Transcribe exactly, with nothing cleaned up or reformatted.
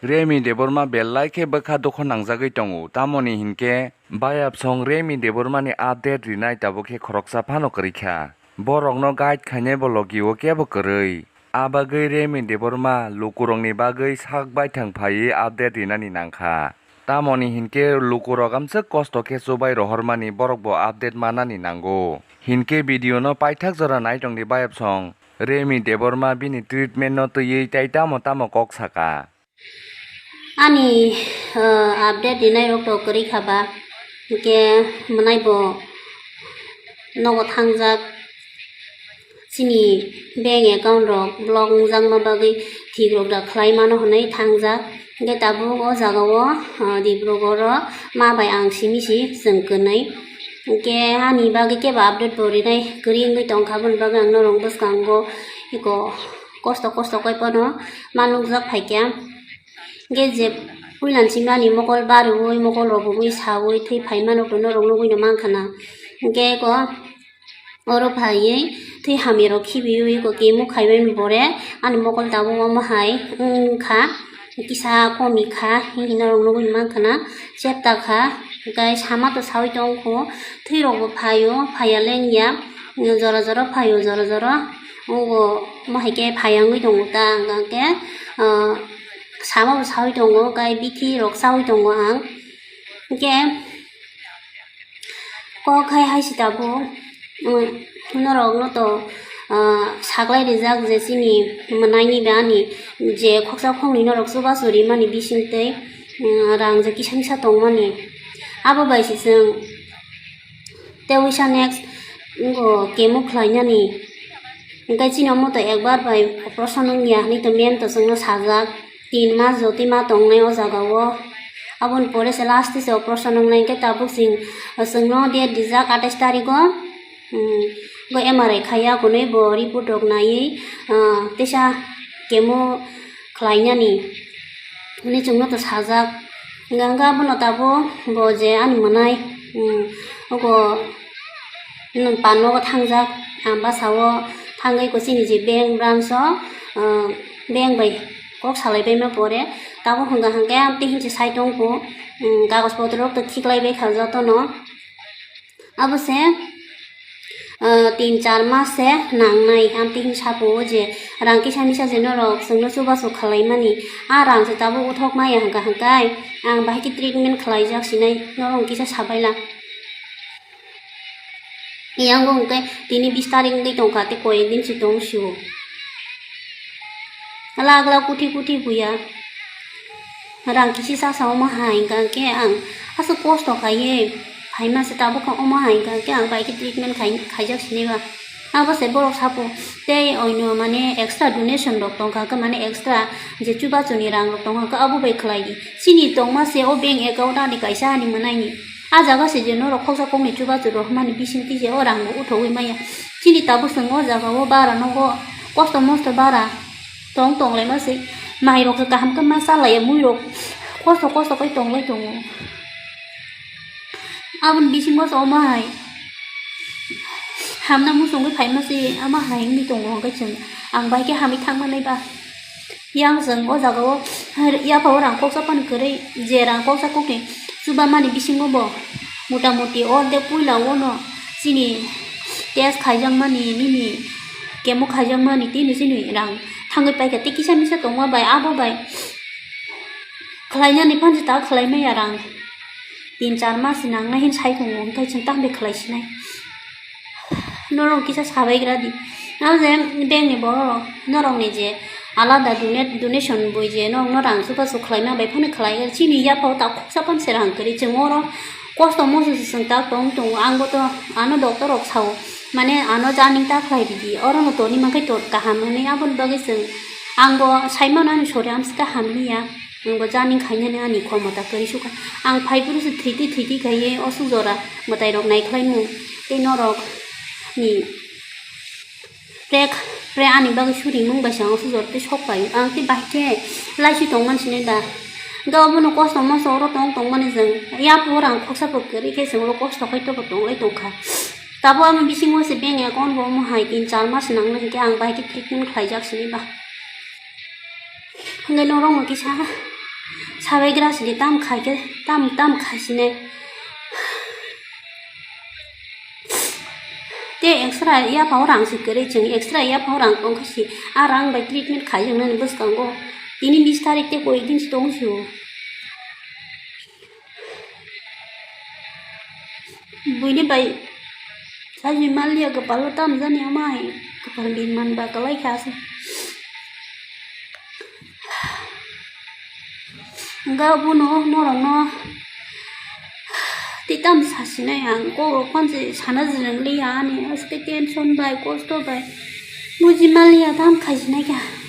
Remi Debbarma belai khe bwkha dukho nangjagwi tongo, tamoni hinkhe bayapsong Remi Debbarmani update rinai tabuk khe khoroksa phano kwrwi kha. Borokno guide khainai bo logi-o kebo kwrwi. A bagwi Remi Debbarma lukurokni bagwi sak baithang phaiwi update rinani nangkha. Tamoni hinkhe lukurok amswk kosto khe chubai rohormani borokbo update manani nango. Hinkhe video no paithak jora naitongdi bayapsong. Remi Debbarma bini treatment no twiwi tei tamo tamo kok saka. Ani, uh, update rinai rok to kwrwi kha ba, hinkhe mwnai bo nogo thangjak. Chini bank account rok block wngjakma bagwi thik rok da khlai mano hwnwi thangjak. Hinkhe tabuk o jaga o, ah, Dibrugarh o ma bai ang simi si chwng kwnwi. Hinkhe ani bagwi kebo update bo rinai kwrwi wngwi tongkha, aboni bagwi ang norok bwskango eko kosto kosto khe phano ma nukjak phaikha. Hinkhe je puilani simi ani mokol barwi, mokol rok bumwi sawi thwi phaimano norok nugwino mankha na. Hinkhe eko oro phaiwi twi hamya rok khibiwi eko kemo khaibai bore ani mokol tabuk omo hai wngkha, kisa komi kha hinwi norok nugwi mankha na, chepta kha, tei sama to sawi tongkho, twi rok bo phaio, phaiya le wngya, jora jora phaio, jora jora omo hai khe phaiya wngwi tongo ta, hwnkhe, ah, sama bo sawi tongo, tei bithi rok sawi tongo ang, hinkhe. Kok hai hai se tabuk, mm, norok no to, ah, saklai rijak je chini mwnai ni ba ani je khoksa khoknwi norok chubachu rimani bising tei, mm, rang je kisa misa tongmani. Abo bai se chwng tei uisa next wngkha kemo khlainani. Hinkhe chini omo to ekbar bai operation wngya hinwi to mem to chwngno sajak. Tin mas jotoi ma tongnai o jaga o. Aboni pore se last se operation wngnai, hinkhe tabuk chwng, chwngno date rijak atais tarikh o, hmm, bo M R I khaiya, kunui bo report rok naiwi, ah, teisa chemo khlainani hinwi chwngno to sajak. Hwnkhe abono tabuk bo je ani mwnai, hmm, oko, hmm, pan nogo thangjak, ang bwsao thangwi chini je bank branch o, ah, bank bai kok salai baima pore, tabuk hwnka hwnkhe amtwi hinwi sai tongkho, um, kagoj potro rok to khiklai bai kha jotono. Abo se, uh, tin char mas se nangnai, amtwi hinwi sapo je rang kisa misa je norok chwngno chubachu khlai mani, a rang se tabuk uthok maya hwnka hwnkhe ang bahai khe treatment khlaijak sinai, norok kisa sabaila. Yang bo hwnkhe tini bis tarik wngwi tongkha, tei koyek din se tong sio. Lak lak kuthi kuthi buya. Rang kisi sasa omo hai hwnkha khe ang aswk kosto khaiwi phaima se, tabuk khe omo hai hwnkha khe ang bai khe treatment khai, khaijak sini ba. Abo se borok sapo tei oino mane extra donation rok tongkha khe, mane extra je chubachu ni rang rok tongkha khe abo bai khlai di. Chini tongma se o bank account ani kaisa ani mwnaini. A jaga se je norok khoksa koknwi chubachu rwmani bisingtwi je o rang bo uthowi maya. Chini tabuk chwng o jaga o bara nogo kosto mosto bara tong tong laima se. Mai rok se kaham khe ma cha laiya, mui rok kosto kosto khe tong lai tongo. Aboni bisingo se omo hai hamna muchungwi phaima se, ama hai wngwi tongo, hwnkhe chwng ang bai khe hamwi thang manai ba. Yang chwng o jaga o yapha o rang koksa phano kwrwi, je rang koksa kokni chubamani bisingo bo mota moti ordek puila o no chini test khaijakmani, nini chemo khaijakmani, tini chini rang thangwi paikha, tei kisa misa tongma bai abo bai khlainani phan jeta khlai maya rang tin char mas nangnai hin sai tongo, hwnkhe chwng tamni khlai sinai. Norok kisa sabai gra di. Ang je bank ni borok rok, norok ni je alada donate, donation bui je norok no rang chubachu khlai ma bai phano khlai, chini yapha o ta khoksa phan se rang kwrwi, chwng oro kosto moso se chwng ta tong tongo. Ang bo to ano doctor rok sao, mane ano joining ta khlai ridi, oro no toni mankhe to kaham hwnwi, aboni bagwi chwng ang bo sai mano ani sori amswk kaham hiya. Ang bo joining khainani ani khomota kwrwi sukha. Ang phai phuru se thwitwi thwitwi khaiwi o suk jora mwtai rok nai khlaimung tei norok ni pre pre ani bagwi surimung bai se ang o suk jora tei sok pai. Ang tei bahai khe laisu tongmani sinai ba. Hwnkhe obono kosto moso oro tong tongmani chwng yapha o rang khoksa bo kwrwi khe chwng oro kosto khai tobo tong lai tongkha. Tabuk ani bisingo se bank account bo omo hai tin char mas nangnai hinkhe ang bahai khe treatment khlaijak sinai ba. Hwnkhe norokno kisa Sabai gra sidi tam khai khe, tam, tam khai sinai. Te extra yaphao rang se kwrwi chwng, extra yaphao rang tong khe si, a rang bai treatment khai wngnani bwskango. Tini bis tarik te koi din si tong sio. Buini bai sajwi manliya, kwpalo tam jani amai kwpal bin man ba kwlai kha se. Wngkha bono norokno tei tam sasinai ang, kokrok phan se sana jwrwng liya ani, aske tension bai kosto bai buji manliya, tam khaisinai kha.